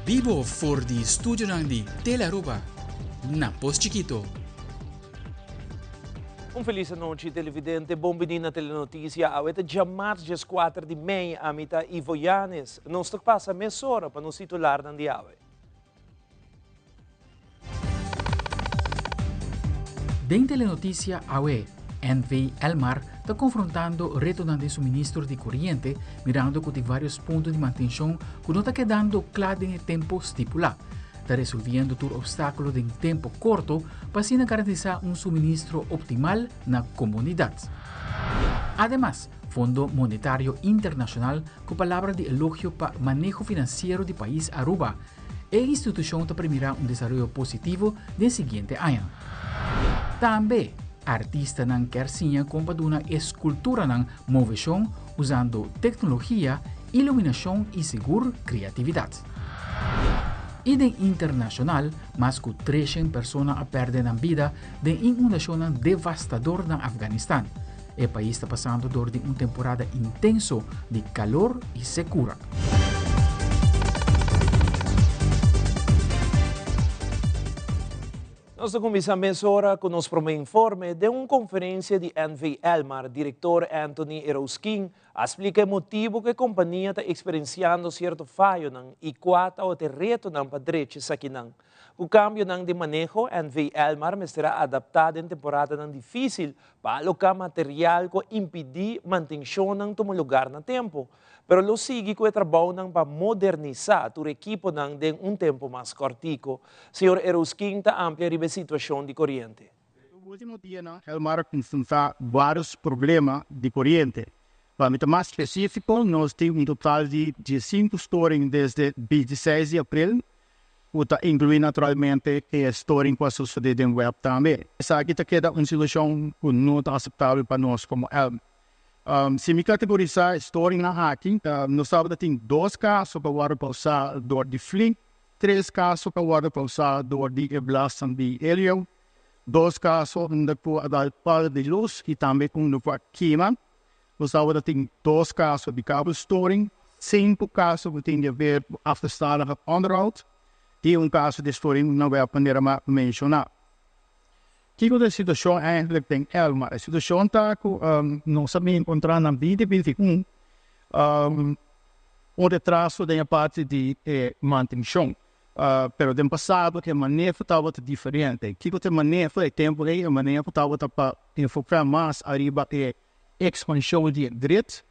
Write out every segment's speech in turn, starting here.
Bibo for di studionan di Telearuba na Pos Chikito. Un felis anochi televidente, bon bini na Telenoticia. Awe ta djamars 14 di mei, ami ta Ivo Yanes. Nos ta pasa mesora pa nos titularnan di awe. Den Telenoticia awe, NV Elmar ta confrontando retonan den suministro di coriente, mirando cu tin varios punto di mantencion cu no ta kedando cla den e tempo stipula. Ta resolviendo tur obstaculo den tempo corto pa asina garantisa un suministro optimal na comunidad. Ademas, Fondo Monetario Internacional cu palabra di elogio pa maneho financiero di pais Aruba. E institucion ta premira un desaroyo positivo den siguiente aña. Tambe, artistanan kier siña con pa duna esculturanan movecion usando tecnologia, iluminacion y sigur creatividad. Y den internacional, mas cu 300 persona a perde nan bida den inundacionnan devastador na Afganistan. E pais ta pasando door di un temporada intenso di calor y secura. Nos ta cuminsa mesora cu nos prome informe. Den un conferencia di NV Elmar, director Anthony Erausquin a splica e motibo cu e compania ta experienciando cierto fayonan y cua ta e retonan pa drecha esakinan. Cu cambionan di maneho, NV Elmar mester a adapta den temporadanan dificil pa aloca material cu a impidi mantencionnan tuma lugar na tempo. Pero lo sigui cu e trabounan pa modernisa tur ekiponan den un tempo mas cortico. Señor Erausquin ta amplia riba e situacion di coriente. Ultimo dianan Elmar a confronta varios problema di coriente. Pa mi ta mas specifico, nos tin un total di 15 storing desde 26 di april, cu ta inclui naturalmente e storing cu a sucede den web tambe. Esaki ta keda un situacion cu no ta aceptabel pa nos como Elmar. Si mi categorisa e storingnan aki, nos tabata tin dos caso cu a wordo causa door di flink, tres caso cu a wordo causa door di e blasnan di helio, dos caso unda cu a dal palo di luz y tambe unda cu a kima. Nos tabata tin dos caso di kabelstoring, cinco caso cu tin di haber cu achterstallige onderhoud y un caso di storing na web manera mi a menciona. Kico ta e situacion eigenlijk den Elmar? E situacion ta cu nos a bin encontra na 2021 un retraso den e parti di e mantencion. Pero den pasado e maneho tabata diferente. Kico ta e maneho? E tempo ey e maneho tabata pa enfoca mas ariba e expansion di e grid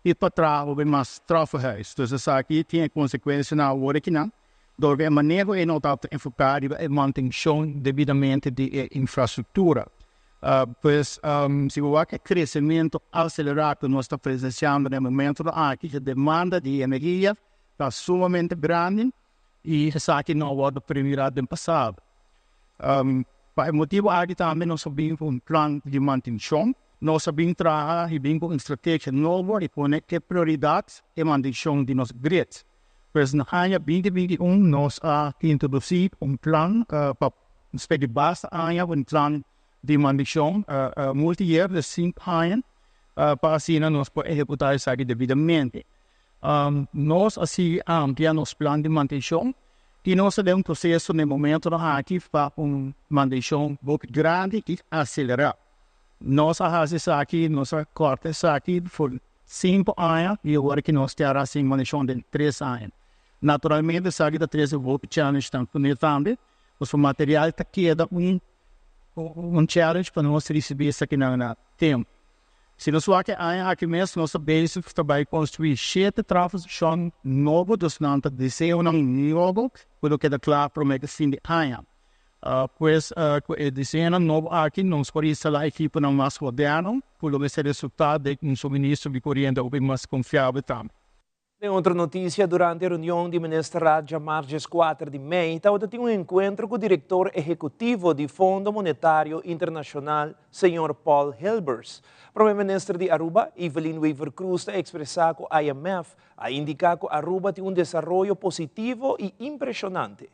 y pa traha hopi mas trafohuis. Dus esaki tin e consecuencianan awor akinan. Door cu e maneho ey no tabata enfoca riba e mantencion debidamente di e infrastructura. Pues si bo wak e crecemento acelera cu nos ta presenciando na e momentonan aki, e demanda di energia ta sumamente grandi y esaki no a wordo premira den pasado. Pa e motibo aki tambe nos a bin cu un plan di mantencion. Nos a bin traha y bin cu un strategia nobo y pone e prioridad e mantencion di nos grid. Pues na aña 2021 nos a introduci un plan pa despues di basta aña un plan di mantencion multi-year de 5 aña pa asina nos por ehecuta esaki debidamente. Nos a sigui amplia nos plan di mantencion y nos ta den un proceso na e momentonan aki pa un mantencion hopi grandi y acelera. Nos a haci esaki, nos a corta esaki for 5 aña y awor ki nos ta haci mantencion den 3 aña. Naturalmente esaki ta trece hopi challenge tan cune tambe, pasobra material ta keda un challenge pa nos ricibi esakinan na tempo. Si nos wak e aña aki mes, nos ta bezig ta bai construi 7 trafostation nobo, dus nan ta diseñonan nobo cu lo keda cla prome cu fin di aña. Pues cu e diseñonan nobo aki nos por instala ekiponan mas moderno cu lo mester resulta den un suministro di coriente hopi mas confiabel tambe. Den otro noticia, durante e reunion di Ministerraad djamars 14 di mei, tabata tin un encuentro cu director ehecutivo di Fondo Monetario Internacional, señor Paul Hilbers. Prome Minister di Aruba, Evelyn Wever-Croes, ta expresa cu IMF a indica cu Aruba tin un desaroyo positivo y impresionante.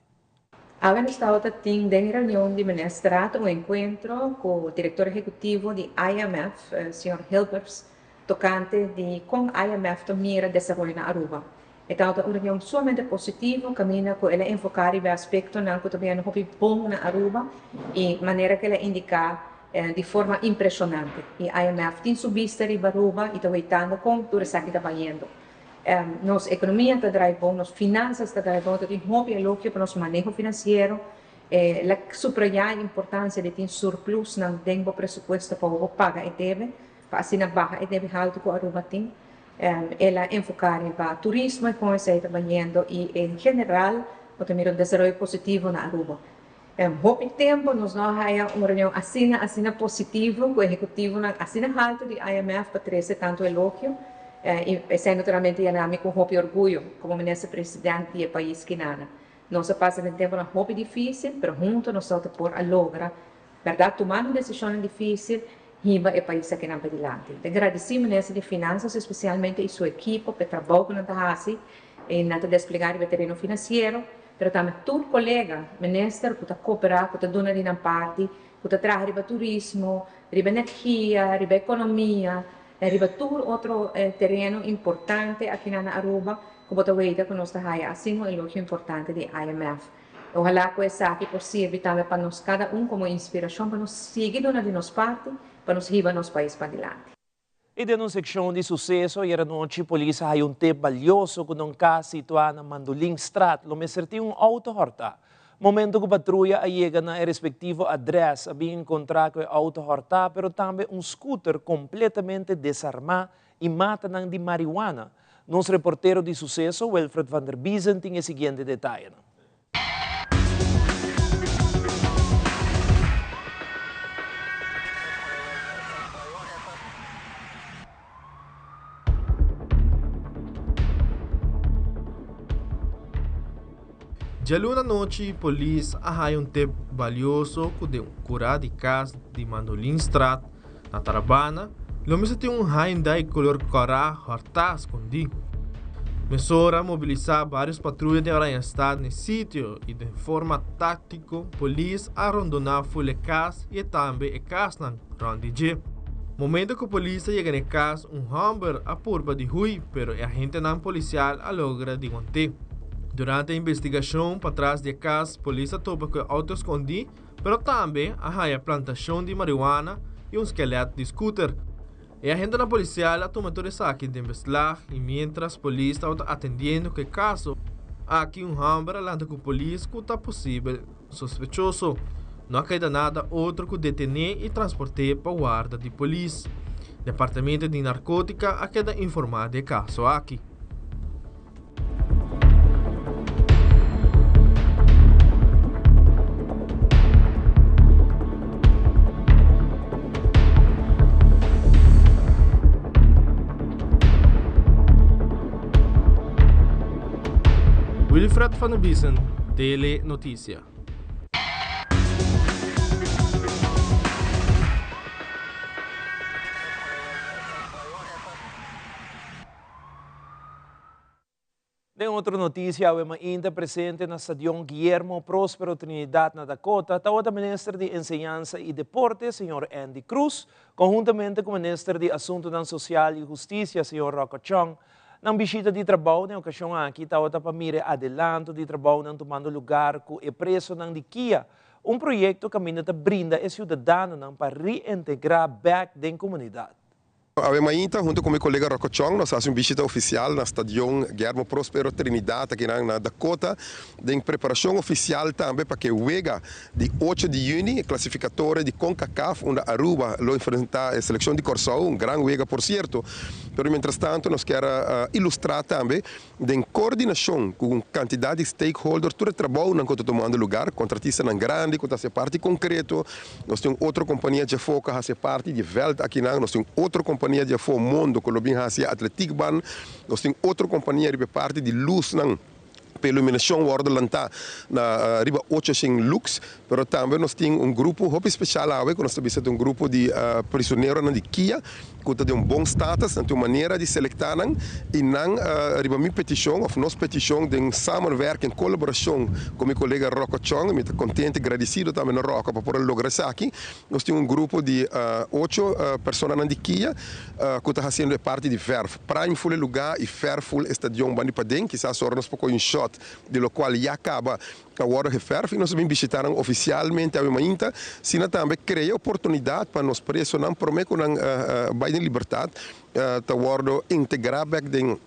Awe nos tabata tin den reunion di Ministerraad un encuentro cu director ehecutivo di IMF, señor Hilbers, tocante di con IMF ta mira desaroyo na Aruba. E tabata un reunion sumamente positivo caminda cu el a enfoca riba e aspectonan cu ta bini hopi bon na Aruba y manera cu el a indica di forma impresionante. Y IMF tin su bista riba Aruba y ta weitando con tur esaki ta bayendo. Nos economia ta draai bon, nos finanzas ta draai bon, ta tin hopi elogio pa nos maneho financiero. El a subraya e importancia di tin surplusnan den bo presupuesto pa bo paga e debe, pa asina baha e debe halto cu Aruba tin. El a enfoca riba turismo y con esey ta bayendo y en general bo ta mira un desaroyo positivo na Aruba. Hopi tempo nos no a haya un reunion asina asina positivo cu ehecutivonan asina halto di IMF pa trece tanto elogio y esey naturalmente yena mi cu hopi orguyo como Minister President di e pais kinana. Nos a pasa den temponan hopi dificil pero hunto nos ta por a logra berdad tumando decisionnan dificil hiba e pais akinan padilanti. Ta gradici Minister di Finanzas especialmente y su ekipo pa e trabou cu nan ta haci y nan ta desplega riba e tereno financiero, pero tambe tur colega Minister cu ta coopera, cu ta duna di nan parti, cu ta traha riba turismo, riba energia, riba economia, riba tur otro tereno importante akinan na Aruba cu bo ta weita cu nos ta haya asina un elogio importante di IMF. Ohalá ku esaki por sirbi tambe pa nos kada un komo inspirashon pa nos sigui duna di nos parti pa nos hiba nos pais padilanti. I den un sekshon di suseso ayera nochi polis a haya un tip balioso ku na un kas situá na Mandolinstraat lo mester tin un outo hòrtá. Momento ku patruya a yega na e respektivo adrès a bin enkontrá ku e outo hòrtá pero tambe un skuter kompletamente desarmá i matanan di marihuana. Nos reportero di suseso Wilfred van der Biezen tin e siguiente detayenan. Djaluna anochi polis a haya un tip balioso ku den un kurá di kas di Mandolinstraat Na Tarabana, lo mester tin un Hyundai color cora hortá scondí. Mesora a mobilisá varios patruya di Oranjestad n'e sitio y den forma táctico polis a rondoná ful e cas y e tambe e casnan rond di dje. Momento cu polis a yega n'e cas un homber a purba di huy pero e agentenan policial a logra di want'é. Durante e investigacion patras di e cas polis a topa cu e auto scondí pero tambe a haya plantashon di marihuana i un skelet di skuter. E agentenan polisial a tuma tur esaki den beslag i miéntras polis tabata atendiendo ku e kaso aki un hòmber a lanta ku polis ku ta posibel sospechoso. No a keda nada otro ku detené i transport'é pa warda di polis. Departamento di Narkótika a keda informá di e kaso aki. Wilfred van der Biesen, Tele Noticia. Den otro noticia, awe mainta presente na Stadion Guillermo Prospero Trinidad na Dakota tawata Minister di Enseñansa y Deporte, señor Endy Croes, conhuntamente cu Minister di Asuntonan Social y Husticia, señor Rocco Chong. Nan bishita di trabou den ocasion aki tawata pa mira e adelanto di trabounan tumando lugar cu e presonan di kia, un proyecto caminda ta brinda e ciudadanonan pa reintegra bek den comunidad. Awe mainta, hunto ku mi kolega Rocco Chong, nos a hasi un bishita ofisial na Stadion Guillermo Prospero Trinidad akinan na Dakota, den preparashon ofisial tambe pa ke wega di ocho di yüni, e klasifikatorio di Concacaf, unda Aruba lo enfrentá e selekshon di Kòrsou, un gran wega por sierto. Pero mientrastanto nos kier a ilustrá tambe Den coordinacion cu un cantidad di stakeholder tur e trabounan cu ta tumando lugar, contratistanan grandi cu ta haci e parti concreto, nos tin un otro compania djafó cu a haci e parti di veld akinan, nos tin otro compania djafó Mondo cu lo bin haci e atletiekbaan, nos tin otro compania riba e parti di luznan. Pa iluminacion wordo lanta na riba 800 lux, pero tambe nos tin un grupo hopi special awe, cu nos ta bisa un grupo di prisioneronan di KIA, cu ta di un bon status, na un manera di selecta nan, y nan riba mi peticion, of nos peticion, den samenwerking, en colaboracion cu mi colega Rocco Chong, mi ta contento y agradecido tambe na Rocco pa por logra esaki. Nos tin un grupo di 8 personanan di KIA, cu ta haciendo parti di verf. Prime full lugar y verf full stadion bandi paden, kisas ora nos por un shot di locual ya caba awor geverf y nos a bin bishita nan oficialmente awe mainta, sina tambe crea oportunidad pa nos presonan prome cu nan bay den libertad, ta wordo integra bek den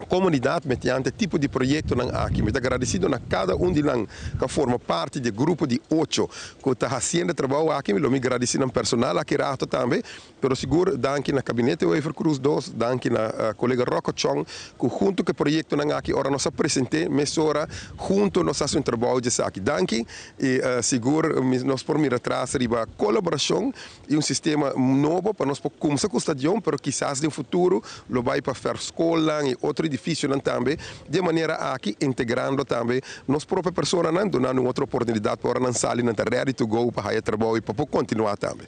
comunidad mediante tipo di proyectonan aki. Mi ta agradecido na cada un di nan cu forma parti di e grupo di 8 cu ta haciendo trabou aki. Mi gradici na personal aki rato tambe, pero sigur danki na Gabinete Wever Croes 2, danki na colega Rocco Chong, cu hunto cu e proyectonan aki, ora nos a presenta, mesora, hunto nos a haci un trabou di esaki. Danki, y sigur nos por mira atras riba colaboracion y un sistema nobo pa nos cuminsa cu stadion, pero kisas den futuro lo bay pa scol y otro edificio tambe, di manera aki integrando tambe nos propio personanan, dunando un otro oportunidad pa nan sali nan ready to go pa haya trabou y pa continua tambe.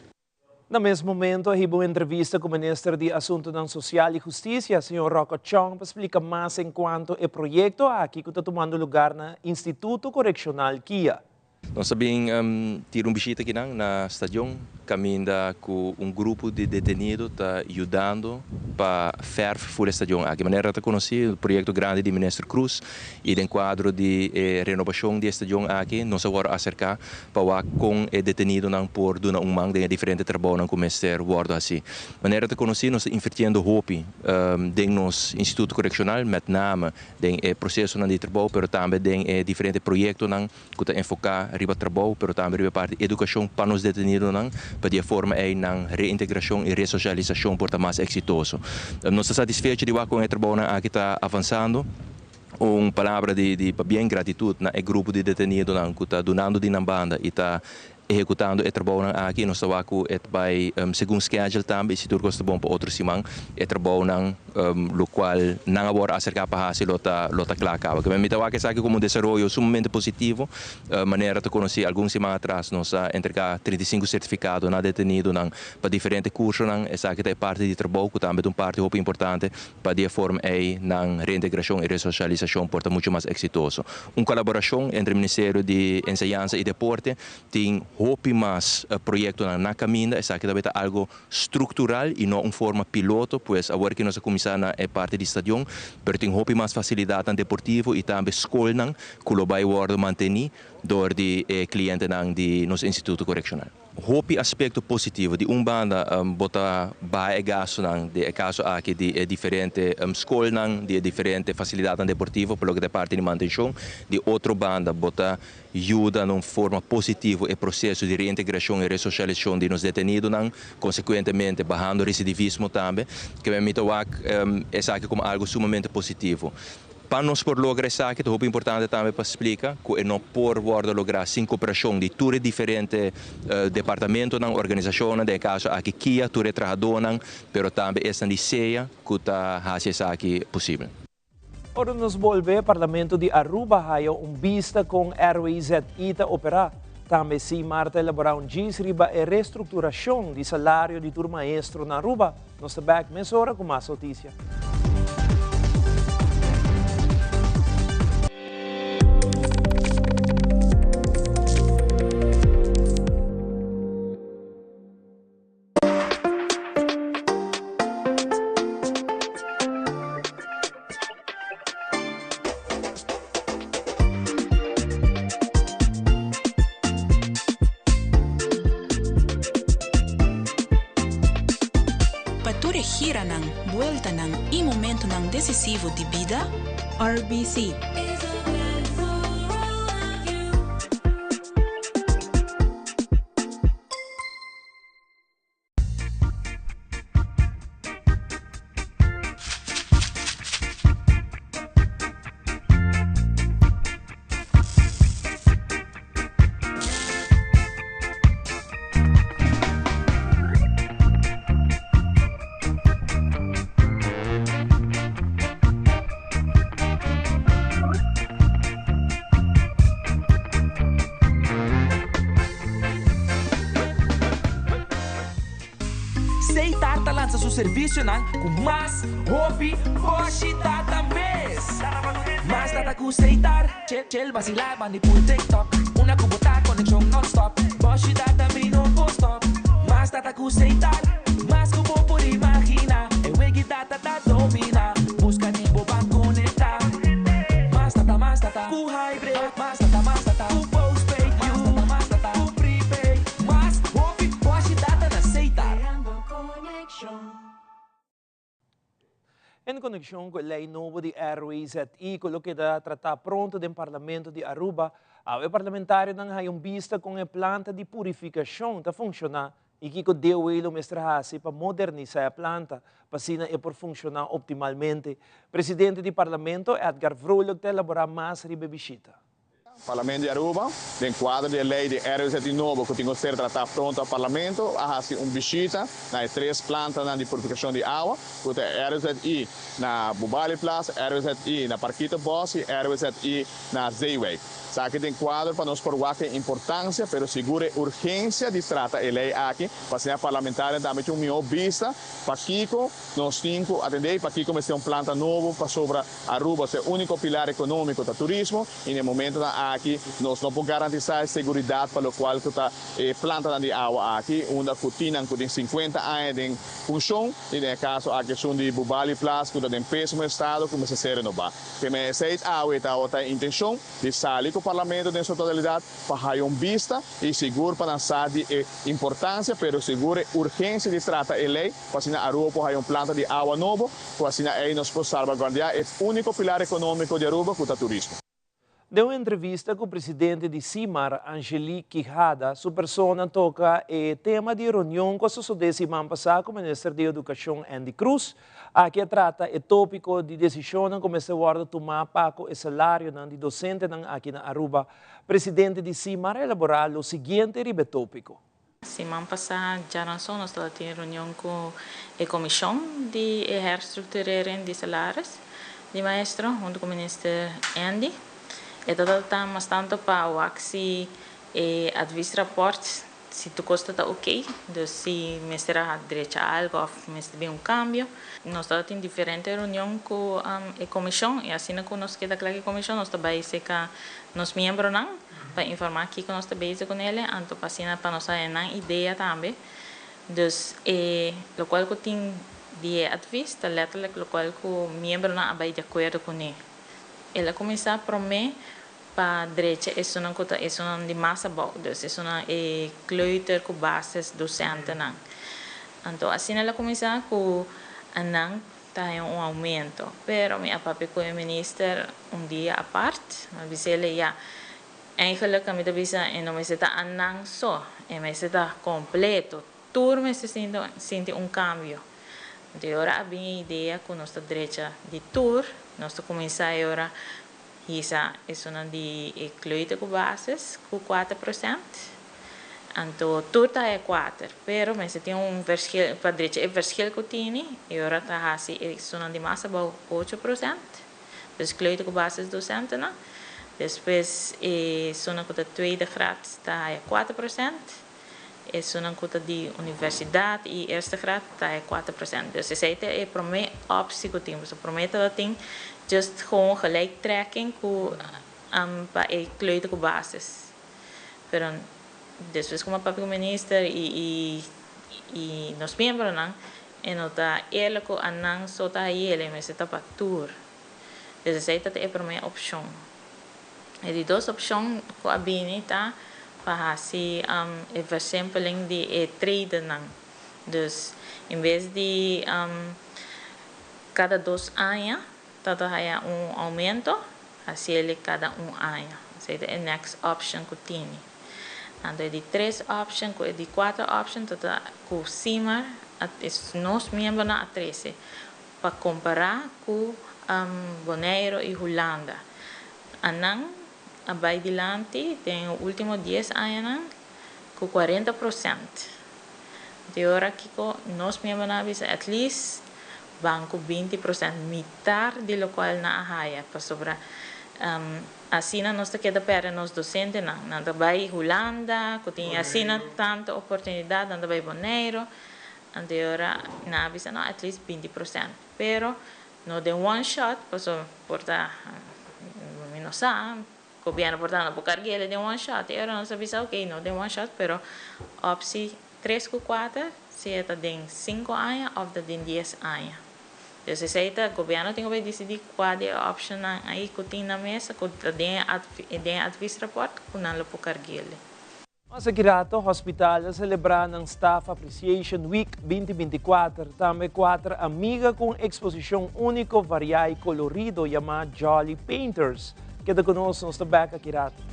Na mes momento, hubo un entrevista cu e minister di Asunto Social y Husticia, señor Rocco Chong, pa splica mas en cuanto e proyecto aki cu ta tumando luga na Instituto Correccional KIA. Nos a bin tira un bishita aki na stadion, caminda cu un grupo di detenido ta yudando pa verf full stadion aki. Manera ta conoci, e proyecto grandi di Minister Croes y den cuadro di renobacion di stadion aki, nos awor a acerca pa cu e detenidonan por duna un man den diferente trabou cu mester wordo haci. Manera ta conoci, nos ta invirtiendo hopi den nos Instituto Correccional, met name den e proceso di trabou, pero tambe den diferente proyectonan cu ta enfoca riba trabou, pero tambe riba parti educacion pa nos detenidonan, pa di forma ey nan reintegracion y resocialisacion por ta mas exitoso. Nos ta satisfecho di cu e trabou aki ta avansando. Un palabra di pabien, gratitud na e grupo di detenidonan cu ta dunando di nan banda y ta ehecutando e trabou aki. Nos ta cu e ta bay segun schedule tambe, si tur cos ta bon, pa otro siman e trabounan locual nan awor acerca pa hasi lo ta cla caba. Cu mi ta wak esaki como un desaroyo sumamente positivo, manera ta conoci, algun siman atras nos a entrega 35 certificado na detenidonan pa diferente cursonan. Esaki ta parti di trabou, cu tambe ta un parti hopi importante pa di forma ey nan reintegracion y resocialisacion por ta mucho mas exitoso. Un colaboracion entre Ministerio di Enseñansa y Deporte, tin hopi mas proyectonan na caminda. Esaki tambe ta algo structural y no un forma piloto, pues awor cu nos a cuminsa na e parti di stadion, pero tin hopi mas facilidad deportivo y tambe scolnan cu lo bay wordo manteni door di clientenan di nos Instituto Correccional. Hopi aspecto positivo. Di un banda, bo ta baha gastonan, den e caso aki di diferente scolnan, di diferente facilidad deportivo, pa loke ta parti di mantencion. Di otro banda, bo ta yuda den forma positivo e proceso di reintegracion y resocialisacion di nos detenidonan, consecuentemente bahando recidivismo tambe, cu mi ta wak esaki como algo sumamente positivo. Pa nos por logra esaki, ta importante tambe pa splica cu no por wordo logra sin cooperacion di tur diferente departamentonan, organisacion, den caso aki KIA, tur trahadornan, pero tambe esnan di SEA, cu ta haci esaki posibel. Ora nos bolbe, Parlamento di Aruba a haya un bista con RWZI ta opera. Tambe SIMAR ta elabora un gis riba e reestructuracion di salario di tur maestro na Aruba. Nos ta back mesora cu mas noticia. Pa tur giranan, vueltanan y momentonan decisivo di bida, RBC. su servicionan cu mas hopi Boshi Data mes. Mas data cu Setar, chill chill vacila bandi pul TikTok. Una cu bo ta conexion non-stop. Boshi Data mi no por stop. Mas data cu Setar, mas cu bo por imagina. E wegi data ta domina. Busca di bo ban conecta. Mas data, mas data cu hybrid. Mas data, mas data cu postpaid. Mas data, mas data cu prepaid. Mas hopi Boshi Data na Setar. En conexion cu e ley nobo di RWZI cu lo keda trata pronto den Parlamento di Aruba, awe parlamentarionan haya un bista con e planta di purificacion ta funciona y kico DOW lo mester haci pa modernisa e planta pa asina e por funciona optimalmente. Presidente di Parlamento, Edgar Vrolijk ta elabora mas riba e bishita. Parlamento di Aruba, den cuadro di e ley di RWZI nobo cu tin cu ser trata pronto a Parlamento, a haci un bishita na e tres plantanan di purificacion di awa, cu ta e RWZI na Bubali Plas, RWZI na Parkieter Bos y RWZI na Zeewijk. Esaki den cuadro pa nos por wak e importancia, pero sigur e urgencia di trata e ley aki, pa asina parlamentarionan tambe tin un miho bista pakico nos tin cu atende y pakico mester un planta nobo pasobra Aruba su e unico pilar economico ta turismo y na e momentonan aki nos no por garantisa e seguridad pa locual cu ta e plantanan di awa aki unda cu tinnan cu tin 50 aña den funcion y den e caso aki esun di Bubali Plas cu ta den pesimo estado cu mester ser renoba. Keme esey awe tabata e intencion di sali cu Parlamento den su totalidad pa haya un bista y sigur pa nan sa di e importancia pero sigur e urgencia di trata e ley pa asina Aruba por haya un planta di awa nobo cu asina ey nos por salvaguardia e unico pilar economico di Aruba cu ta turismo. Den un entrevista cu presidente di Simar, Angelique Quijada, su persona a toca e tema di reunion cu a sosode siman pasa cu minister di Educacion Endy Croes. Aki a trata e topico di decisionnan cu mester wordo tuma pa cu e salarionan di docentenan aki na Aruba. Presidente di Simar a elabora lo siguiente riba e topico. Siman pasá djaranson nos tabata tin reunion ku e komishon di e herstructurering di salaris di maestro huntu ku minister Endy. E tabata ta mas tantu pa wak si e adviesrapport si tur kos ta ta oké, dus si mester a drecha algu òf mester bin un kambio. Nos tabata tin diferente reunion ku e komishon i asina ku nos keda kla ku e komishon nos ta bai seka nos miembronan. Pa informá kiko nos ta bezig ku nele, anto pa asina pa nos haña nan idea tambe. Dus e lokual ku tin di e advis ta letterlijk lokual ku miembronan a bai di akuerdo kuné. El a kuminsá promé pa drecha esunnan ku ta esunnan di mas abou, dus esunnan e kleuter ku basis dosentenan. Anto asina el a kuminsá ku nan Ta haña un aumento. Pero mi a papia cu e minister un dia apart. Mi a bis'ele, ya, eigenlijk mi ta bisa e no mester ta anan so, e mester ta completo. Tur mester sinti sinti un cambio. Anto e ora a bin e idea cu nos ta drecha di tur, nos ta cuminsa e ora hisa esunnan di e kleuter cu basis cu 4%. Anto tur ta e kuater, pero mester tin un verschil pa drecha e verschil ku tini i ora ta hasi e sunan di mas abou 8%, dus kleuter ku basis dosentenan. Despues e sunan ku ta tweede graad ta haya 4%, e sunan ku ta di universidat i eerste graad ta haya 4%. Dus esei ta e prome optie ku tin, pasobra prome tabatin just gewoon gelijktrekking ku pa e kleuter ku basis. Pero despues ku mi a papia ku minister i i i nos miembronan e no ta eerlijk ku anan so ta hayel e mester ta pa tur. Dus esei ta e prome opshon. E di dos opshon ku a bini ta pa hasi e versimpeling di e tradenan. Dus en bes di kada dos aña ta ta haya un aumento, Hasiel kada un aña. Esei ta e next option ku tini. Anto e di tres option ku e di kuater option ta ta ku Simar a nos miembronan a trese pa kompará ku Boneiru i Hulanda. Anan a bai dilanti den e ultimo dies añanan ku 40%. Di ora kiko nos miembronan a bisa at least Ban ku 20%, mitar di lokual nan a haya, pasobra asina nos ta keda pèrdè nos dosentenan. Nan ta bai Hulanda, ku tin asina tantu oportunidat, nan ta bai Boneiru. Anto e ora nan a bisa no at least 20%. Pero no den one shot, paso por ta, mi no sa, gobierno por ta no por carguele den one shot. E ora nos a bisa ok, no den one shot, pero optie 3 cu 4, si e ta den 5 aña of ta den 10 aña. Dus esey ta gobierno tin cu bay dicidi cua di e optionnan ay cu tin na mesa cu ta den e adviesrapport cu nan lo por carguele. Mas aki rato, hospital a celebra nan Staff Appreciation Week 2024. Tambe cuater amiga cu un exposicion unico, varia y colorido yama Jolly Painters. Keda cu nos, nos ta bek aki rato.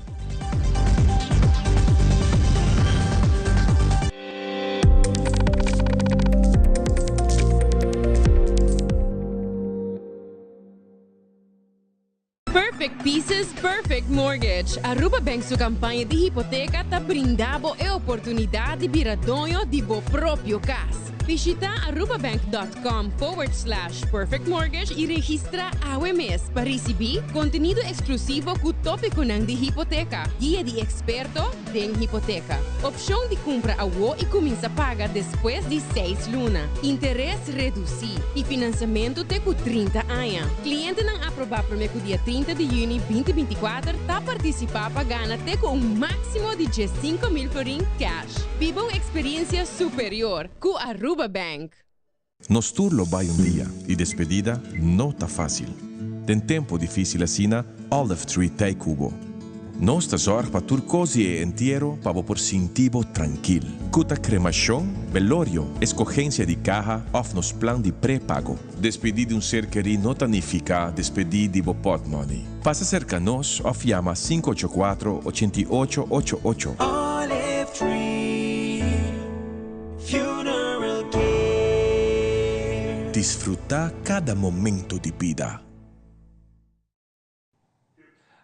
Perfect Pieces, Perfect Mortgage. Aruba Bank su campaña di hipoteca ta brinda bo e oportunidad di bira doño di bo propio cas. Bishita arubabank.com forward slash perfect mortgage y registra awe mes pa ricibi contenido exclusivo cu topiconan di hipoteca, guia di experto den hipoteca, opcion di cumpra awo y cuminsa paga despues di seis luna, interes reduci y financiamento te cu 30 aña. Clientenan aproba prome cu dia 30 di juni 2024 ta participa pa gana te cu un maximo di 15,000 florin cash. Biba un experiencia superior cu Aruba Bank. Nos tur lo bay un dia y despedida no ta facil. Den tempo dificil asina, Olive Tree t'ey cu bo. Nos ta zorg pa tur cos di e entiero pa bo por sinti bo trankil. Cu ta cremacion, velorio, escogencia di caha of nos plan di prepago. Despedi di un ser keri no ta nifica despedi di bo portmoney. Pasa cerca nos of yama 584 8888. Olive Tree Funeral Care. Disfruta cada momento di bida.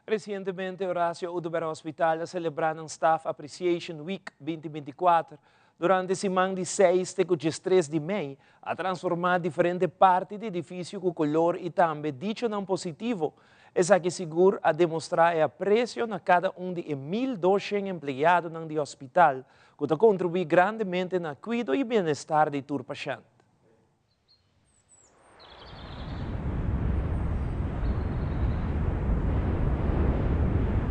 Recientemente, Horacio Oduber Hospital a celebra nan Staff Appreciation Week 2024. Durante siman di 6 te 3 di mei, a transforma diferente parti di edificio cu color y tambe dichonan positivo. Esaki sigur a demostra e aprecio na cada un di e 1200 empleadonan di hospital, cu ta contribui grandemente na cuido y bienestar di tur pashent.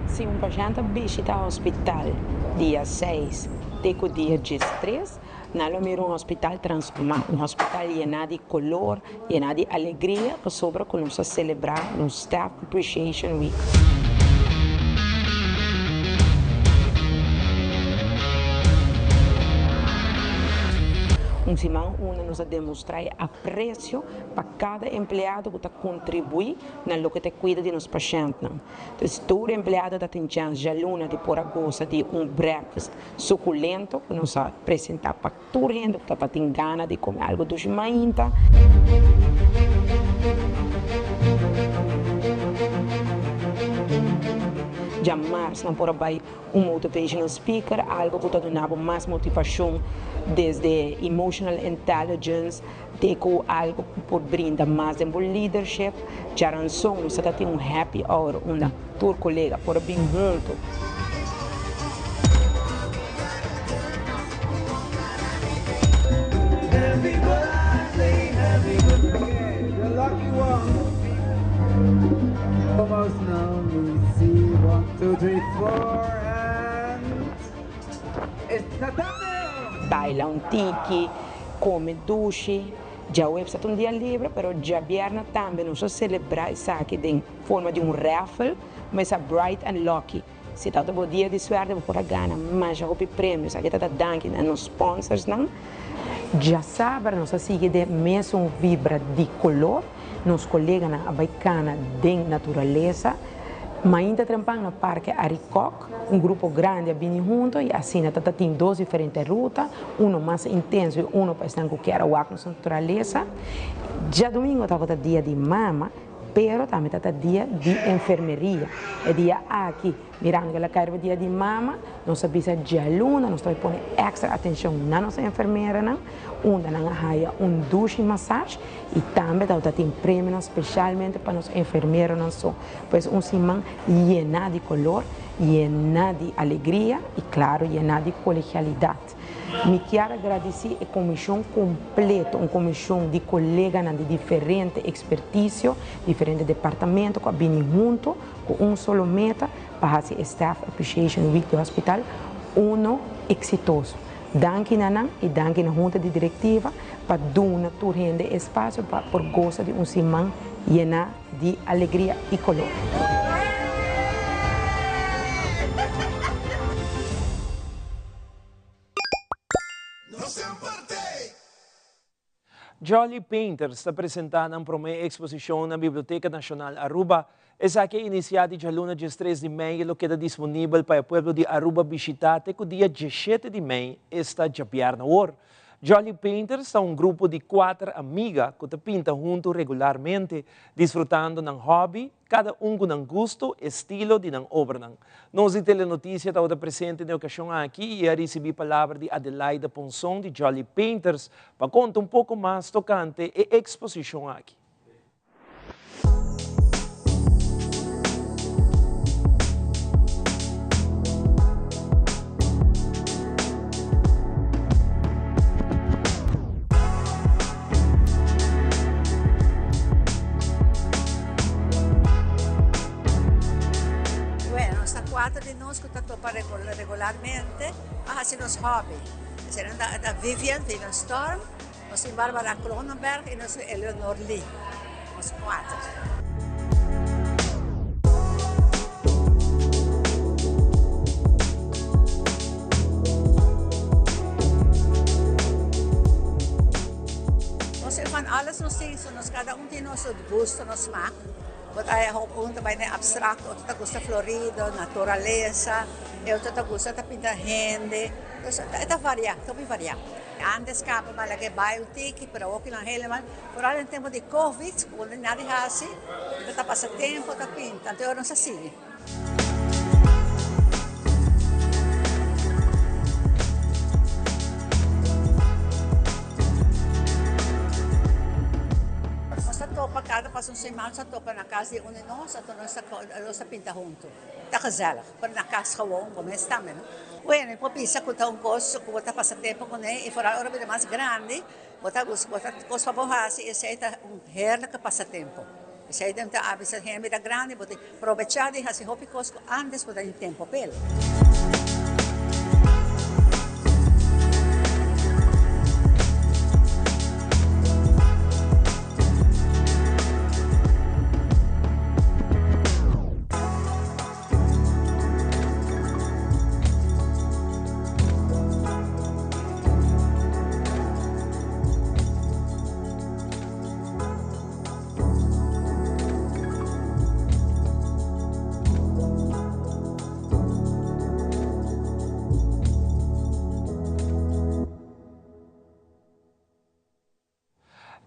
Si un pashent bishita hospital dia 6 te cu dia 13, nan lo mira un hospital transforma, un hospital yena di color, yena di alegria, pasobra cu nos a celebra nos Staff Appreciation Week. Un siman unda nos a demostra e aprecio pa cada empleado cu ta contribui na loke ta cuida di nos pashentnan. Entonces tur empleado ta tin chance djaluna di por a goza di un breakfast suculento cu nos a presenta pa tur hende cu ta tin gana di come algo dushi mainta. Djamars nan por a bay un motivational speaker, algo cu ta duna bo mas motivacion desde emotional intelligence te cu algo cu por brinda mas den bo leadership. Djaranson nos ta tin un happy hour unda tur colega por a bin hunto. Happy birthday, happy birthday, the lucky one. Almost now, we see one, two, three, four, and it's Nathaniel! Baila un tiki, come dushi. Djaweps ta un dia libre, pero djabierna tambe nos a celebra esaki den forma di un raffle, mesa Bright and Lucky. Si ta bo dia di suerte bo por a gana masha hopi premio. Esaki ta ta danki na nos sponsorsnan. Djasabra nos a sigui den mesun vibra di color. Nos coleganan a bay cana den naturalesa. Mainta trempan na Parke Arikok, un grupo grandi a bini hunto y asina ta ta tin dos diferente ruta, uno mas intenso y uno pa esnan cu kier a wak nos naturalesa. Djadomingo tabata dia di mama. Pero tambe ta ta dia di enfermeria. E dia aki, mirando ku el a kai riba dia di mama, nos a bisa djaluna nos ta bai pone extra atencion na nos enfermeranan, unda nan a haya un dushi massage y tambe tabata tin premionan specialmente pa nos enfermeronan so. Pues un siman yena di color, yena di alegria y claro yena di colegialidad. Mi kier a gradici e comision completo, un comision di coleganan di diferente experticio, diferente departamento cu a bini hunto cu un solo meta pa haci e Staff Appreciation Week di Hospital uno exitoso. Danki na nan y danki na Hunta di Directiva pa duna tur hende espacio pa por goza di un siman yena di alegria y color. Jolly Painters ta presenta nan prome exposicion na Biblioteca Nacional Aruba. Esaki a inicia di djaluna diestres di mei y lo keda disponibel pa e pueblo di Aruba bishita te cu dia diesshete di mei, esta djabièrnè awor. Jolly Painters ta un grupo di kuater amiga cu ta pinta hunto regularmente, disfrutando nan hobby, cada un cu nan gusto, estilo di nan obranan. Nos di Telenoticia tabata presente na e ocasion aki y a ricibi palabra di Adelaida Ponson di Jolly Painters pa conta un poco mas tocante e exposicion aki. Bueno, nos ta cuatro di nos cu ta topa regularmente pa haci nos hobby. Eseinan ta Vivian, Vivian Storm, nos tin Barbara Kronenberg y nos tin Eleonor Lee. Nos cuatro. Nos tin van alles nos tin, so nos cada un tin nos gusto, nos smaak. Bo ta haya un ta bay den abstracto, otro ta gusta florido, naturaleza, e otro ta gusta ta pinta hende. Dus e ta varia, ta hopi varia. Antes caba mi a laga e bai un tiki, pero awor kinan helemaal, vooral den tempo di covid, cu nadie haci, mi ta pasa tempo ta pinta, anto nos a sigui. Nos ta topa cada pas un semana, nos ta topa na cas di un di nos, anto nos ta pinta hunto. Ta gezellig, pero na cas gewoon bo mes tambe no. Bueno, mi por bisa cu ta un cos cu bo ta pasa tempo cune y vooral ora bo ta mas grandi, bo ta busca bo ta cos pa bo haci y esey ta un heerlijke pasatempo. Esey ta ta avisa hende ta grandi bo tin probecha di haci hopi cos cu antes bo ta tin tempo p'el.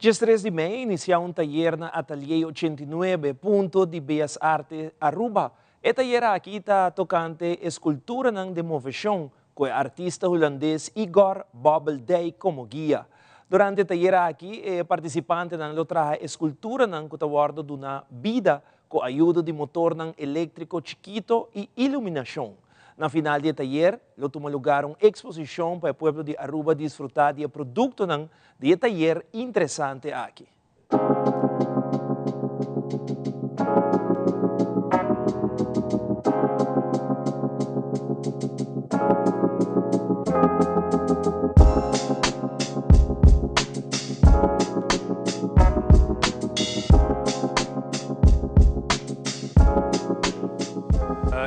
Djestres di mei inicia un tayer na Atelier 89, punto di Bellas Artes Aruba. E tayer aki ta tocante esculturanan den movecion cu e artista Hulandes Igor Bobbeldijk como guia. Durante e tayer aki e participantenan lo traha esculturanan cu ta wordo duna bida cu ayudo di motornan electrico chikito y iluminacion. Na final di e tayer lo tuma lugar un exposicion pa e pueblo di Aruba disfruta di e productonan di e tayer interesante aki.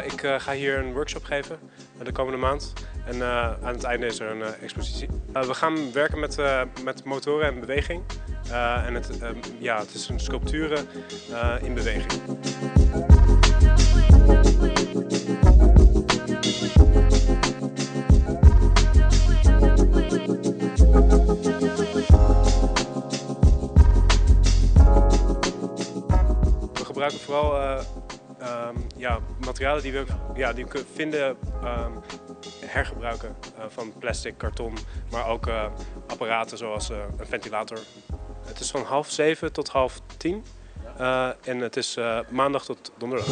Ik ga hier een workshop geven de komende maand. En aan het einde is er een expositie. We gaan werken met, met motoren en beweging. En het, ja, het is een sculpturen in beweging. We gebruiken vooral ja, materialen die we, ja, die we kunnen vinden, hergebruiken van plastic, karton, maar ook apparaten zoals een ventilator. Het is van half zeven tot half tien en het is maandag tot donderdag.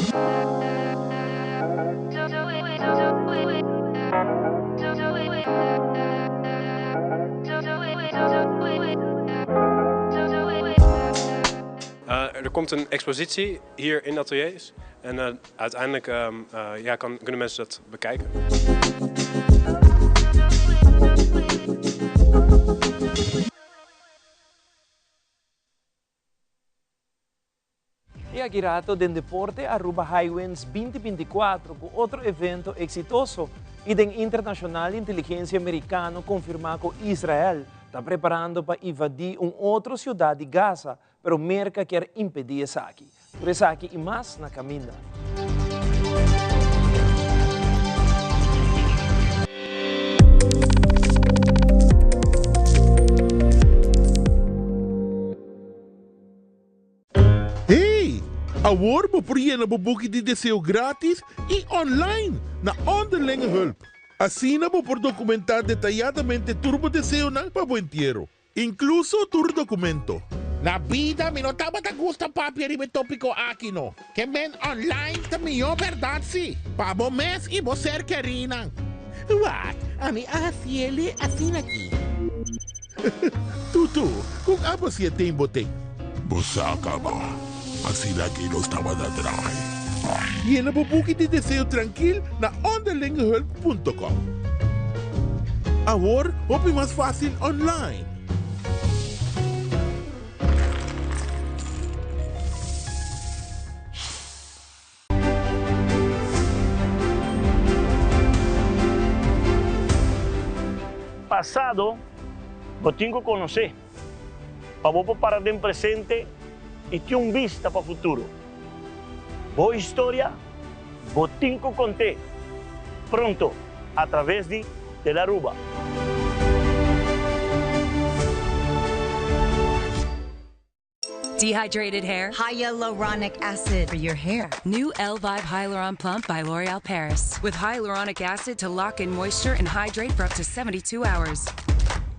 Er komt een expositie hier in ateliers en uiteindelijk ja, kan, kunnen mensen dat bekijken. Y aki rato den deporte Aruba Highwinds 2024 cu otro evento exitoso y den internacional inteligencia Mericano confirma cu Israel ta preparando pa invadi un otro ciudad di Gaza pero Merca kier impedi esaki. Tur esaki y mas na caminda. Hey! Awor bo por yena bo buki di deseo gratis y online na Onderlinge Hulp. Asina bo por documenta detayadamente tur bo deseonan pa bo entiero, incluso tur documento. Na bida mi no tabata gusta papia riba e topico aki no. Ke men online ta mihó bèrdat si, pa bo mes i bo ser kerinan. Wak, ami a hasiele asin'aki. Tutu, kon abo si e ten bo ten? Bo sa kaba, asina ki nos tabata draai. Yena bo buki di deseo trankil na onderlingehulp punto com. Awor hopi mas fásil online. Pasado bo tin ku konosé pa bo por para den presente i tin un bista pa futuro. Bo historia bo tin ku kont'é pronto a traves di Telaruba. Dehydrated hair? Hyaluronic acid for your hair. New Elvive Hyaluron Plump by L'Oreal Paris. With hyaluronic acid to lock in moisture and hydrate for up to 72 hours.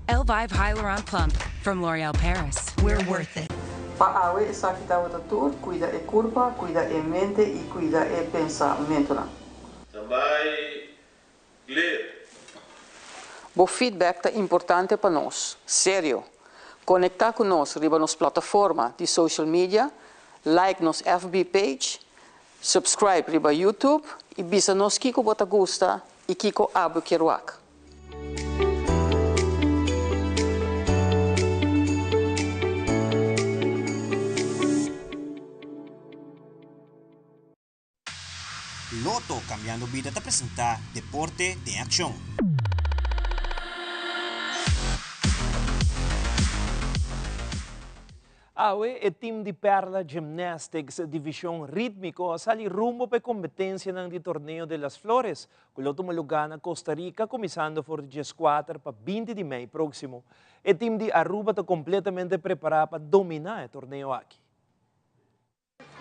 Elvive Hyaluron Plump from L'Oreal Paris. We're worth it. Pa awe esaki tabata tur, cuida e curpa, cuida e mente y cuida e pensamentonan. Standby, clear. Bo feedback ta importante pa nos. Serio! Conecta cu nos riba nos plataforma di social media, like nos FB page, subscribe riba YouTube y bisa nos kico bo ta gusta y kico abo kier wak. Lotto Cambiando Bida ta presenta Deporte den Accion. Awe e team di Perla Gymnastics Division Ritmico a sali rumbo pa e competencianan di Torneo de las Flores cu lo tuma luga na Costa Rica cuminsando for di dieskuater pa binti di mei proximo. E team di Aruba ta completamente prepara pa domina e torneo aki.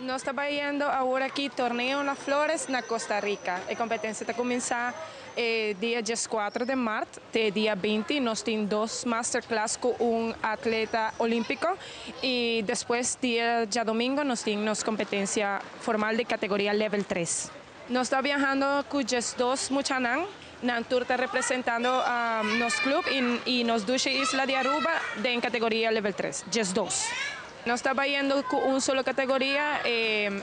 Nos ta bayendo awor aki Torneo Las Flores na Costa Rica. E competencia ta cuminsa e dia diescuatro de mart te e dia binti. Nos tin dos masterclass cu un atleta olimpico y despues dia djadomingo nos tin nos competencia formal di categoria level tres. Nos ta biahando cu diesdos muchanan. Nan tur ta representando nos club y nos dushi isla di Aruba den categoria level tres, 12. Nos ta bayendo cu un solo categoria,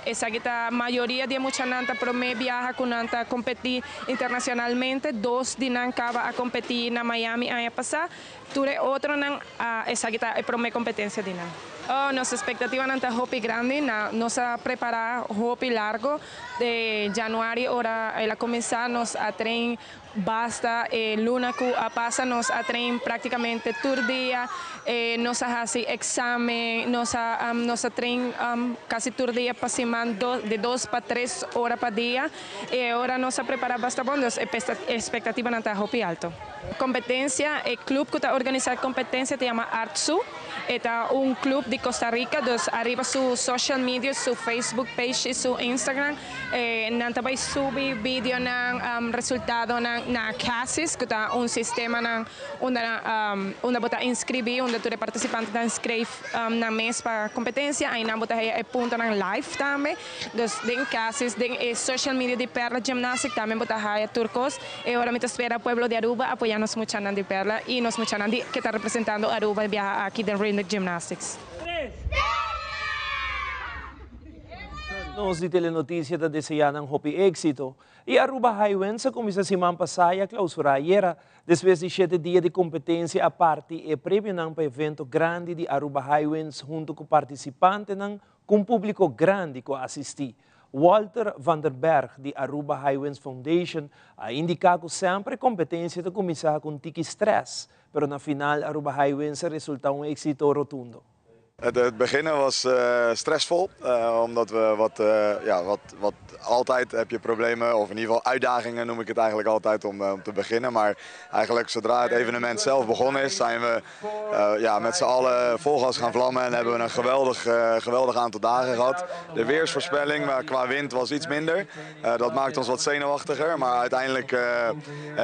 esaki ta mayoria di e muchanan ta prome biaha cu nan ta competi internacionalmente, dos di nan caba a competi na Miami aña pasa, Tur e otronan a esaki ta e prome competencia di nan. Oh, nos expectativanan ta hopi grandi. Na nos a prepara hopi largo. De januari ora el a cuminsa nos a train basta. E luna cu a pasa nos a train practicamente tur dia. Nos a haci examen, nos a nos a train casi tur dia pa siman de dos pa tres ora pa dia. E ora nos a prepara basta bon, nos expectativanan ta hopi alto. Competencia, E club cu ta organisa e competencia ta yama Artsu. E ta un club di Costa Rica, dus ariba su social media, su Facebook page y su Instagram, nan ta bay subi videonan, resultadonan na CASIS, cu ta un sistemanan unda unda bo ta inscribi, unda tur e participantenan ta inscrif nan mes pa competencia. Aynan bo ta haya e puntonan live tambe. Dus den CASIS, den e social media di Perla Gymnastic tambe bo ta haya tur cos. E ora mi ta spera pueblo di Aruba apoya nos muchanan di Perla y nos muchanan di ke ta representando Aruba e biaha aki den Rhythmic Gymnastics. Nos di Telenoticia ta desea nan hopi exito. Y Aruba Highwinds a cuminsa siman pasa y a clausura ayera. Despues di shete dia di competencia a parti e premionan pa evento grandi di Aruba Highwinds hunto cu participantenan cu un publico grandi cu a asisti. Walter van der Berg di Aruba Highwinds Foundation a indica cu semper e competencia ta cuminsa cu un tiki stress, pero na final Aruba Highwinds a resulta un exito rotundo. Het beginnen was stressvol, omdat we wat, ja, wat, wat altijd heb je problemen, of in ieder geval uitdagingen noem ik het eigenlijk altijd om, om te beginnen. Maar eigenlijk zodra het evenement zelf begonnen is, zijn we ja, met z'n allen vol gas gaan vlammen en hebben we een geweldig, geweldig aantal dagen gehad. De weersvoorspelling maar qua wind was iets minder. dat maakt ons wat zenuwachtiger, maar uiteindelijk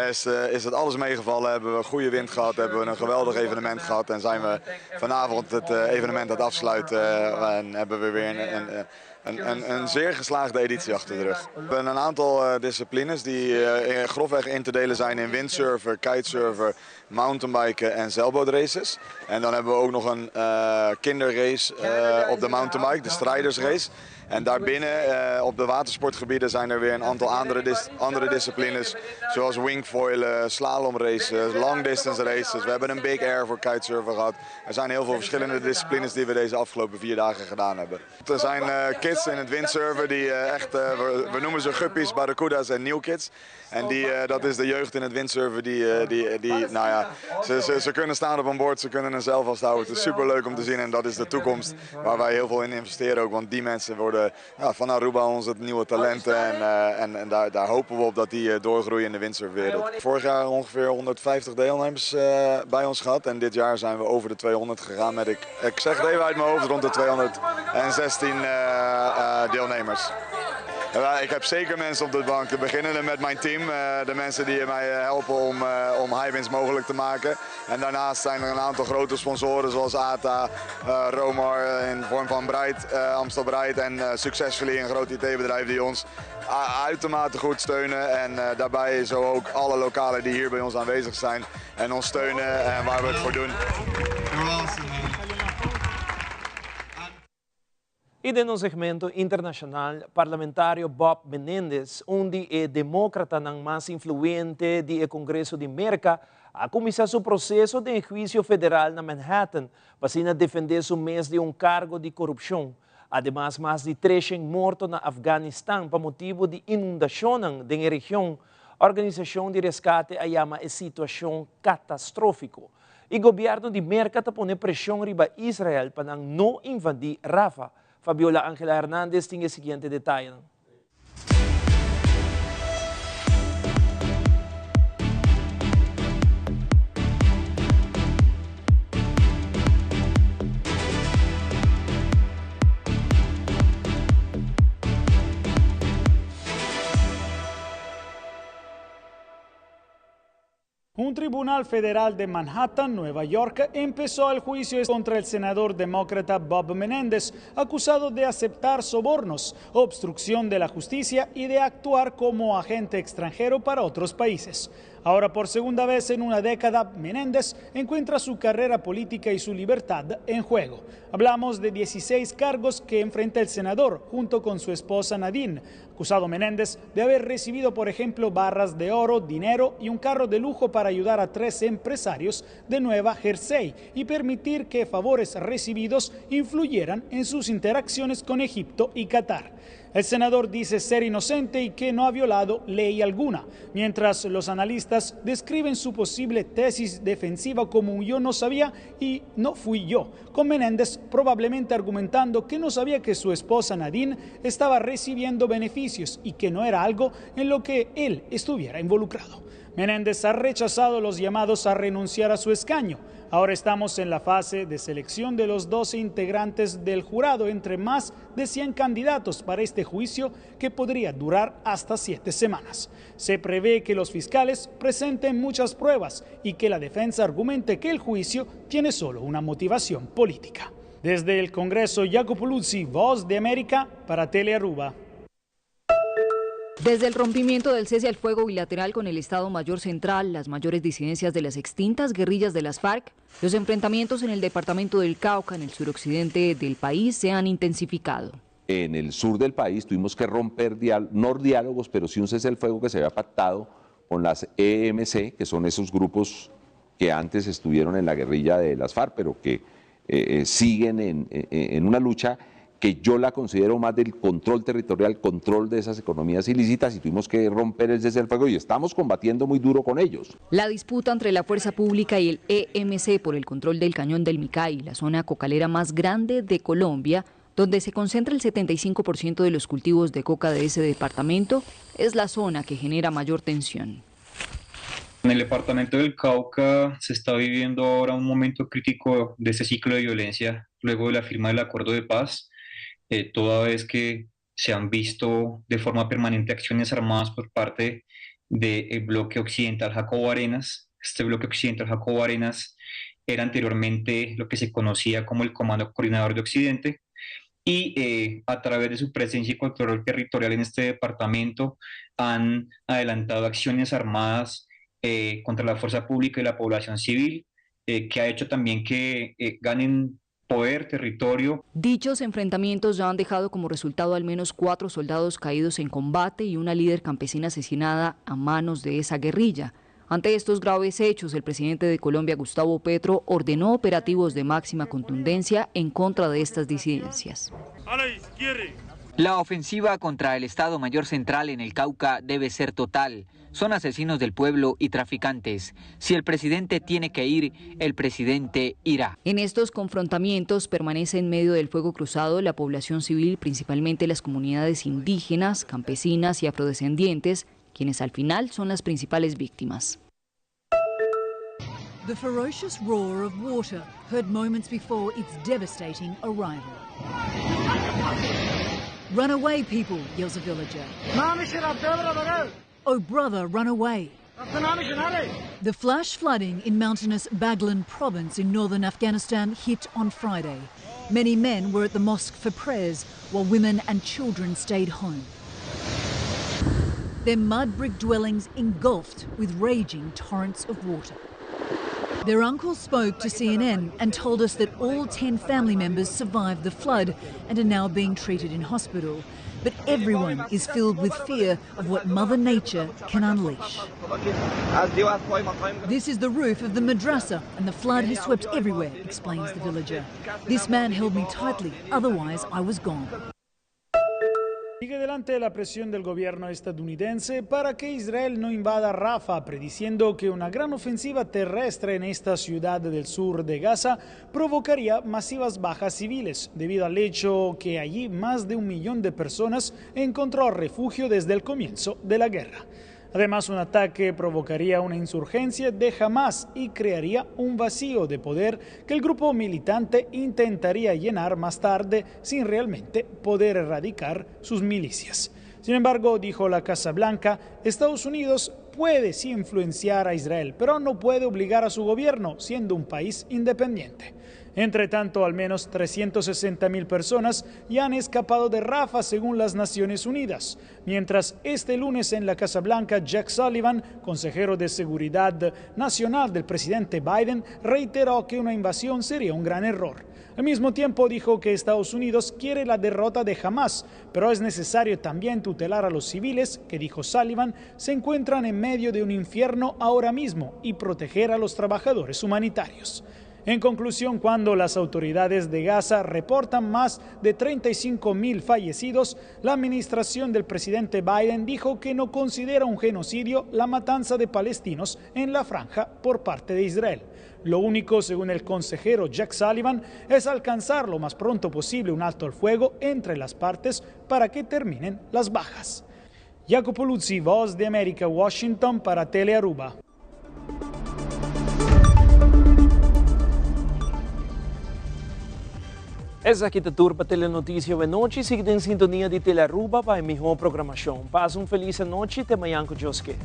is, is het alles meegevallen. Hebben we goede wind gehad, hebben we een geweldig evenement gehad en zijn we vanavond het evenement aan het afsluiten en hebben we weer een, een, een, een, zeer geslaagde editie achter de rug. We hebben een aantal disciplines die grofweg in te delen zijn in windsurfen, kitesurfen, mountainbiken en zeilbootraces. En dan hebben we ook nog een kinderrace op de mountainbike, de strijdersrace. En daarbinnen op de watersportgebieden zijn er weer een aantal andere, dis andere disciplines. Zoals wingfoilen, slalomraces, long distance races. We hebben een big air voor kitesurfen gehad. Er zijn heel veel verschillende disciplines die we deze afgelopen vier dagen gedaan hebben. Er zijn kids in het windsurfen die echt, we, we, noemen ze guppies, barracuda's en new kids. En die, dat is de jeugd in het windsurfen die, die, die nou ja, ze, ze, ze kunnen staan op een board, ze kunnen een zeil vasthouden. Het is super leuk om te zien en dat is de toekomst waar wij heel veel in investeren ook. Want die mensen worden ja, van Aruba onze nieuwe talenten en, en, en daar, daar hopen we op dat die doorgroeien in de windsurfwereld. Vorig jaar ongeveer 150 deelnemers bij ons gehad en dit jaar zijn we over de 200 gegaan met, ik, ik zeg het even uit mijn hoofd, rond de 216 deelnemers. Ik heb zeker mensen op de bank. We beginnen met mijn team. De mensen die mij helpen om, om Highwinds mogelijk te maken. En daarnaast zijn er een aantal grote sponsoren zoals ATA, Romar in de vorm van Bright, Amstel Bright en Successfully, een groot IT-bedrijf die ons uitermate goed steunen. En daarbij zo ook alle lokalen die hier bij ons aanwezig zijn en ons steunen en waar we het voor doen. Y den nos segmento internacional, parlamentario Bob Menendez, un di e democratanan mas influente di e Congreso di Merca, a cuminsa su proceso den huicio federal na Manhattan, pa asina defende su mes di un cargo di corupcion. Ademas, mas di 300 morto na Afganistan pa motibo di inundacionnan den e region. Organisacion di rescate a yama e situacion catastrofico. Y gobierno di Merca ta pone presion riba Israel pa nan no invadi Rafah. Fabiola Angela Hernandez tin e siguiente detayenan. Un tribunal federal de Manhattan, Nueva York, empezó el juicio contra el senador demócrata Bob Menéndez, acusado de aceptar sobornos, obstrucción de la justicia y de actuar como agente extranjero para otros países. Ahora, por segunda vez en una década, Menéndez encuentra su carrera política y su libertad en juego. Hablamos de 16 cargos que enfrenta el senador junto con su esposa Nadine. Acusado Menéndez de haber recibido, por ejemplo, barras de oro, dinero y un carro de lujo para ayudar a tres empresarios de Nueva Jersey y permitir que favores recibidos influyeran en sus interacciones con Egipto y Qatar. El senador dice ser inocente y que no ha violado ley alguna, mientras los analistas describen su posible tesis defensiva como un yo no sabía y no fui yo, con Menéndez probablemente argumentando que no sabía que su esposa Nadine estaba recibiendo beneficios y que no era algo en lo que él estuviera involucrado. Menéndez ha rechazado los llamados a renunciar a su escaño. Ahora estamos en la fase de selección de los 12 integrantes del jurado entre más de 100 candidatos para este juicio que podría durar hasta siete semanas. Se prevé que los fiscales presenten muchas pruebas y que la defensa argumente que el juicio tiene solo una motivación política. Desde el Congreso, Jacopo Luzzi, Voz de América, para Telearuba. Desde el rompimiento del cese al fuego bilateral con el Estado Mayor Central, las mayores disidencias de las extintas guerrillas de las FARC, los enfrentamientos en el departamento del Cauca, en el suroccidente del país, se han intensificado. En el sur del país tuvimos que romper, no diálogos, pero sí un cese al fuego que se había pactado con las EMC, que son esos grupos que antes estuvieron en la guerrilla de las FARC, pero que siguen en una lucha que yo la considero más del control territorial, control de esas economías ilícitas, y tuvimos que romper el cese al fuego y estamos combatiendo muy duro con ellos. La disputa entre la Fuerza Pública y el EMC por el control del Cañón del Micay, la zona cocalera más grande de Colombia, donde se concentra el 75% de los cultivos de coca de ese departamento, es la zona que genera mayor tensión. En el departamento del Cauca se está viviendo ahora un momento crítico de ese ciclo de violencia luego de la firma del acuerdo de paz, toda vez que se han visto de forma permanente acciones armadas por parte del bloque occidental Jacobo Arenas. Este bloque occidental Jacobo Arenas era anteriormente lo que se conocía como el Comando Coordinador de Occidente, y a través de su presencia y control territorial en este departamento han adelantado acciones armadas contra la fuerza pública y la población civil, que ha hecho también que ganen poder, territorio. Dichos enfrentamientos ya han dejado como resultado al menos 4 soldados caídos en combate y una líder campesina asesinada a manos de esa guerrilla. Ante estos graves hechos, el presidente de Colombia, Gustavo Petro, ordenó operativos de máxima contundencia en contra de estas disidencias. A la izquierda. La ofensiva contra el Estado Mayor Central en el Cauca debe ser total. Son asesinos del pueblo y traficantes. Si el presidente tiene que ir, el presidente irá. En estos confrontamientos permanece en medio del fuego cruzado la población civil, principalmente las comunidades indígenas, campesinas y afrodescendientes, quienes al final son las principales víctimas. The ferocious roar of water heard moments before its devastating arrival. Run away, people, yells a villager. Oh, brother, run away. The flash flooding in mountainous Baghlan province in northern Afghanistan hit on Friday. Many men were at the mosque for prayers, while women and children stayed home. Their mud brick dwellings engulfed with raging torrents of water. Their uncle spoke to CNN and told us that all 10 family members survived the flood and are now being treated in hospital. But everyone is filled with fear of what Mother Nature can unleash. This is the roof of the madrasa, and the flood has swept everywhere, explains the villager. This man held me tightly, otherwise I was gone. Sigue delante la presión del gobierno estadounidense para que Israel no invada Rafah, prediciendo que una gran ofensiva terrestre en esta ciudad del sur de Gaza provocaría masivas bajas civiles, debido al hecho que allí más de 1 millón de personas encontró refugio desde el comienzo de la guerra. Además, un ataque provocaría una insurgencia de Hamas y crearía un vacío de poder que el grupo militante intentaría llenar más tarde sin realmente poder erradicar sus milicias. Sin embargo, dijo la Casa Blanca, Estados Unidos puede sí influenciar a Israel, pero no puede obligar a su gobierno, siendo un país independiente. Entre tanto, al menos 360.000 personas ya han escapado de Rafah, según las Naciones Unidas. Mientras, este lunes en la Casa Blanca, Jack Sullivan, consejero de Seguridad Nacional del presidente Biden, reiteró que una invasión sería un gran error. Al mismo tiempo dijo que Estados Unidos quiere la derrota de Hamas, pero es necesario también tutelar a los civiles que, dijo Sullivan, se encuentran en medio de un infierno ahora mismo y proteger a los trabajadores humanitarios. En conclusión, cuando las autoridades de Gaza reportan más de 35.000 fallecidos, la administración del presidente Biden dijo que no considera un genocidio la matanza de palestinos en la franja por parte de Israel. Lo único, según el consejero Jack Sullivan, es alcanzar lo más pronto posible un alto al fuego entre las partes para que terminen las bajas. Jacopo Luzzi, Voz de América, Washington, para Telearuba. Esaki ta tur pa Telenoticia awe nochi. Sigui den sintonia di Telearuba pa e miho programacion. Pasa un feliz nochi. Te mañan cu Dios kier.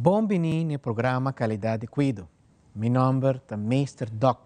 Bon bini na programa Calidad di Cuido. Mi nomber ta Meester Dr.